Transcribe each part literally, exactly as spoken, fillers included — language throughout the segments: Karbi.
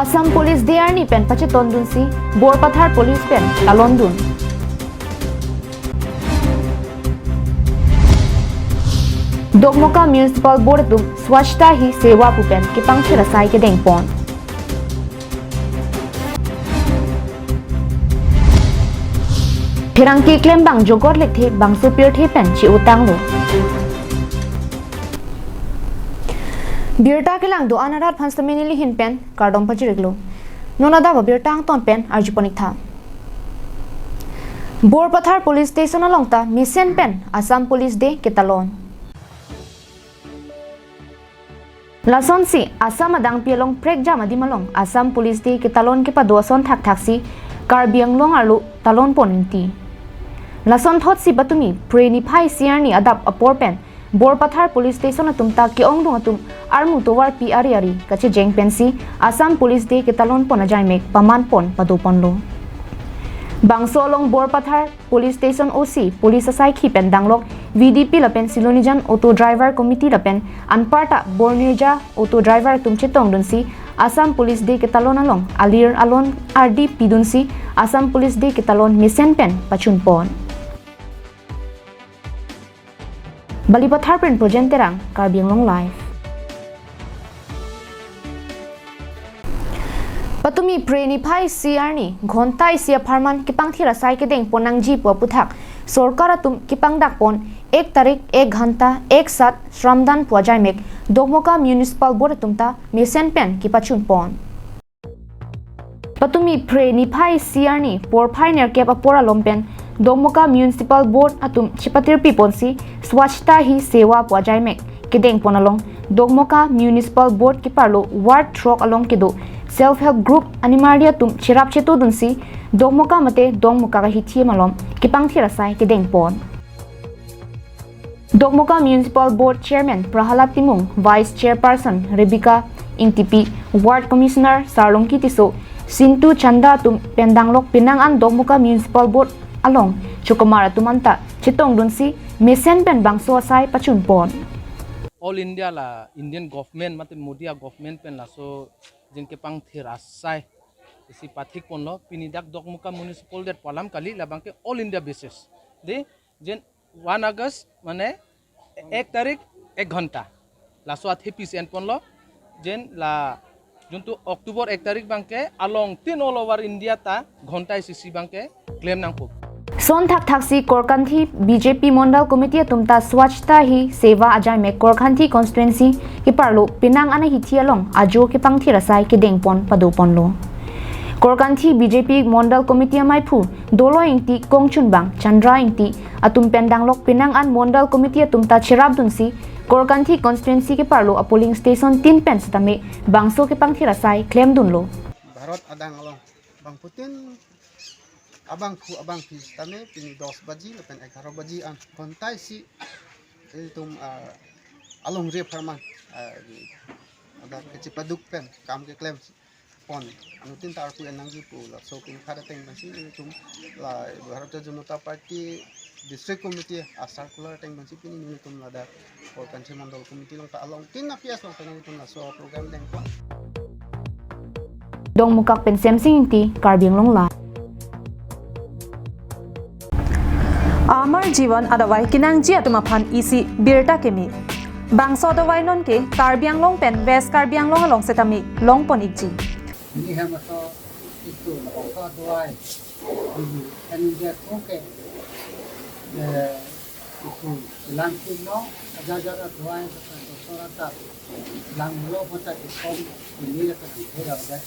Assam Police Day arni pen pachetondunsi Borpathar Police pen talondun. Dokmoka Municipal Board atum Swachhata Hi Seva pu pen kepangthir asai kedengpon. Pherangke klembang Jogor Lekthe bangso pirthe pen che-otanglo. Birta kelang do-an arat aphan seta neli hin pen kardom pajirlo. Non adap abirta angton pen arjupon-iktha. Borpathar Police Station along ta mesen pen Assam Police Day ketalon. Lasonsi Assam adangpi along prekjam adim along Assam Police Day ketalon kepado ason thakthaksi Karbi Anglong arlo talonpon ingti. Lason thotsi patumi Phre niphai isi arni adap apor pen Borpathar Police Station atum ta ke-ongdung atum armu tovarpi ari ari kachejeng pensi Assam Police Day ketalonpon ajaimek pamanpon padoponlo. Bangso along Borpathar Police Station O C, Police asaikhi pen danglok V D P lapen Silonijan Auto Driver Committee lapen anparta Bornirja Auto Driver atum chetongdunsi Assam Police Day ketalon along alir alon ardi pidunsi Assam Police Day ketalon mesen pen pachunpon. Balipathar pen Projen Terang, Karbi Anglong Live. Patumi Phre niphai isi arni ghonta isi apharman kepangthir asai kedengpon nangji pu aputhak sorkar atum kepangdakpon ek tarik ek ghanta ek sat shramdan pu ajaimek Dokmoka Municipal Board atum ta mesen pen kepachunpon. Patumi Phre niphai isi arni porphai nerkep apor alom pen Dokmoka Municipal Board atum chepatirpiponsi Swachhata Hi Seva pu ajaimek kedengpon along Dokmoka Municipal Board keparlo ward throk along kedo self help group animarli atum cherap chetodunsi Dokmoka mate Dongmukak ahithi malom kepangthir asai kedengpon. Dokmoka Municipal Board Chairman Prahalad Timung, Vice Chairperson Rebecca Ingtipi, Ward Commissioner Sarlongki Tisso, Sintu Chanda atum pen danglok penang an Dokmoka Municipal Board along chokomar atum anta chetongdunsi mesen pen bangso asai pachunpon. All India la Indian government mate Modi a government pen laso jin kepangthir asai isi pathikponlo, pini dak Dokmoka Municipal Board pu alam kali, labangke all India basis. De, jin one August mane ek tarik ek ghonta. Laso athe pis enponlo, jin la juntu October ek tarik abangke alongtin all over India ta ghonta isi isi abangke klem nangpo. Son thakthaksi Korkanthi B J P Mondal Committee atum ta Swachhata Hi Seva ajaimek Korkanthi constituency keparlo penang an ahithi along ajo kepangthir asai kedengpon padoponlo. Korkanthi B J P Mondal Committee amaiphu Dolo Ingti, kongchunbang Chandra Ingti atum pen danglok penang an Mondal Committee atum ta cherapdunsi Korkanthi constituency keparlo a polling station tin pen setame bangso kepangthir asai klemdunlo. Bharat adang along bangphutin abangphu abangphi setame pini dos baji lapen egharo baji an ghonta isi ilitum, ah, alongri apharman, ah, ada kechepaduk pen kam keklempon anuttin ta arpu en nangji pu laso pini khada ateng pensi ilitum la Bharatiya Janata Party District Committee a circular ateng pensi pini nelitum ladak Korkanthi Mondal Committee along ta alongtin a P S along ta nelitum laso program dengpon. Dongmukak pen Semsing Ingti, Karbi Anglong Live. Amar Jivan adavai kenangji atum aphan isi birta kimi. Bangso adavai nonke Karbi Anglong pen West Karbi Anglong along setame longpon-ikji. Ini hem aso itu, aso adavai. Ini kan dia koke. Eh, itu langkung no, aja aja adavai, doktor rata. Langlo kota ikom, ini la kan hera deh.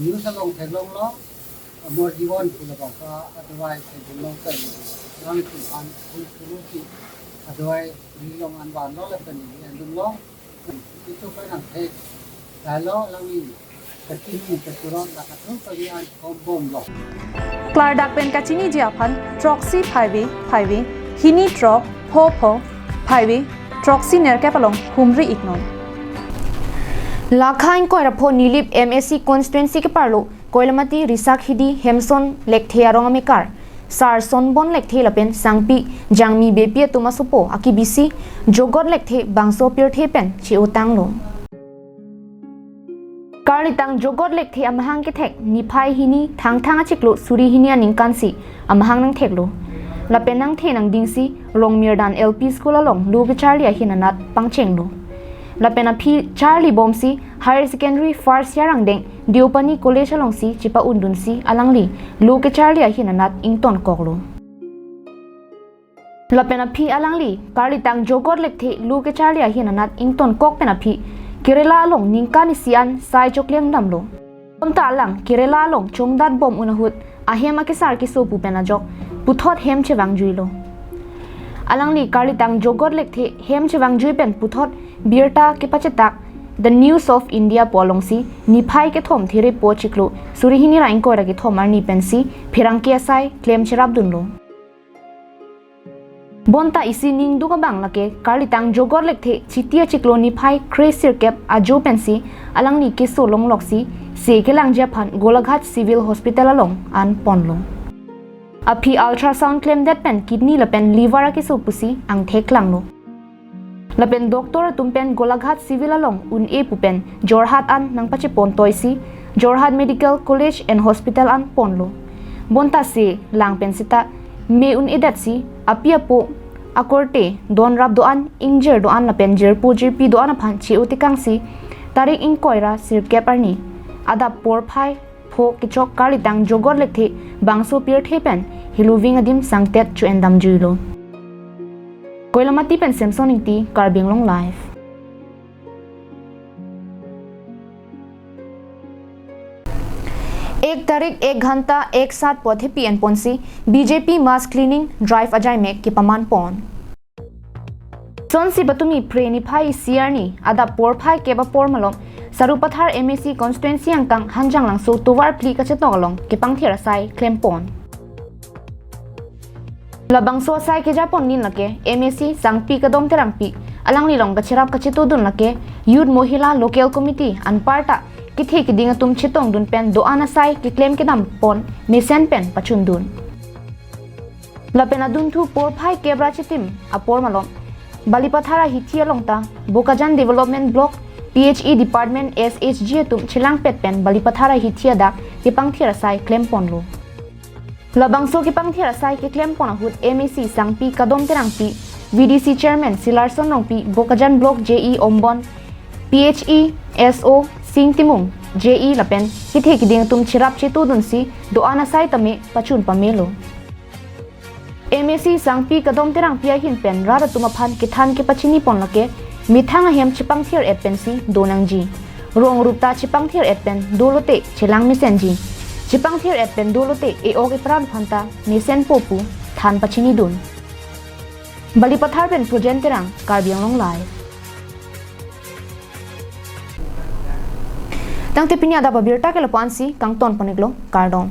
News along theklonglo, Amar Jivan pu labangso adavai theklong kan, langkung an, kul kulusi, adavai nilong an vanlo lapen neli endunlo. Itu kan ang thek. Lalo langli, kachini, kachurong, la kathu kali an kombomlo. Klardak pen kachiniji aphan, throksi phaivi, phaivi, hini throk, pho pho, phaivi, throksi nerkep along humri-iknon. Lakha ingkoi ra pho Nilip M A C constituency keparlo Koilamati Risakhidi Hemson Lekthe arong amekar Sar Sonbon Lekthe lapen Sangpi Jangmi Beypi atum asopo akibisi Jogot Lekthe bangso pirthe pen che-otanglo. Karlitang Jogot Lekthe amahang kethek niphai hini Thangthang achiklo suri hini aningkan si amahang nangtheklo. Lapen nangthe nangdingsi Rongmirdan L P School along lo kecharli ahin anat pangchenglo. Lapen aphi charlibomsi Higher Secondary first year angdeng Deopani College alongsi chepa-undunsi alangli lo kecharli ahin anat ingtonkoklo. Lapen aphi alangli Karlitang Jogot Lekthe lo kecharli ahin anat ingtonkok pen aphi Kerala along ningkan isi an sai chokleng damlo. Bonta alang Kerala along chongdatbom un ahut ahem akesar keso pu pen ajok puthot hem chevangjuilo. Alangli Karlitang Jogot Lekthe hem chevangjui pen puthot birta kepachetak The News of India pu alongsi niphai kethom Therepo chiklo suri hini ra ingkoi ra kethom arni pensi pherangke asai klemcherapdunlo. Bonta isi ningduk abang lake Karlitang Jogot Lekthe Chiti achiklo niphai kre sirkep ajo pensi alangli keso longloksi se kelangji aphan Golaghat Civil Hospital along an ponlo. Aphi ultrasound klemdet pen kidney lapen liver akeso pusi angthek klanglo. Lapen doctor atum pen Golaghat Civil along un-e pu pen Jorhat an nangpachepon toisi Jorhat Medical College and Hospital an ponlo. Bonta se lang pen seta me un-edetsi api apo akorte donrap do-an, ingjir do-an lapen jirpo jirpi do-an aphan che-otekangsi tarik ingkoi ra sirkep arni adap porphai pho kechok Karlitang Jogot Lekthe bangso pirthe pen heloving adim sangtet cho-en damjuilo. Koilamati pen Samson Ingti, Karbi Anglong Live. Ek tarik ek ghanta ek sat pu athepi enponsi B J P mass cleaning drive ajaimek kepamanpon. Sonsi patumi Phre niphai isi arni adap porphai kep apor malom Sarupathar M A C constituency angkang Hanjanglangso tovar phli kachetong along kepangthir asai klempon. Labangso asai kejapon nin lake M A C Sangpi Kadom Terangpi, alanglilong kacherap kachetodun lake Youth Mohila Local Committee anparta kethe keding atum chetongdun pen do-an asai keklem kedampon mesen pen pachundun. Lapen adunthu porphai kep ra chitim apor malom Balipathar ahithi along ta Bokajan Development Block, P H E Department, S H G atum chelangpet pen Balipathar ahithi adak kepangthir asai klemponlo. Labangso kepangthir asai keklempon ahut M A C Sangpi Kadom Terangpi, V D C Chairman Silarson Rongpi, Bokajan Block J E Ombon, P H E S O Sing Timung, J E lapen kethe keding atum cherap chetodunsi do-an asai tame pachun pamelo. M A C Sangpi Kadom Terangpi ahin pen rat atum aphan kethan kepachinipon lake methang ahem chepangthir-et pensi do nangji. Rong rup ta chepangthir-et pen dolote chelang mesenji. Chepangthir-et pen dolote e-ok epran aphan ta mesenpo pu than pachinidun. Balipathar pen Pujen Terang, Karbi Anglong Live. Tangte pini adap abirta ke lapu-ansi kangtonpon-iklo, kardom.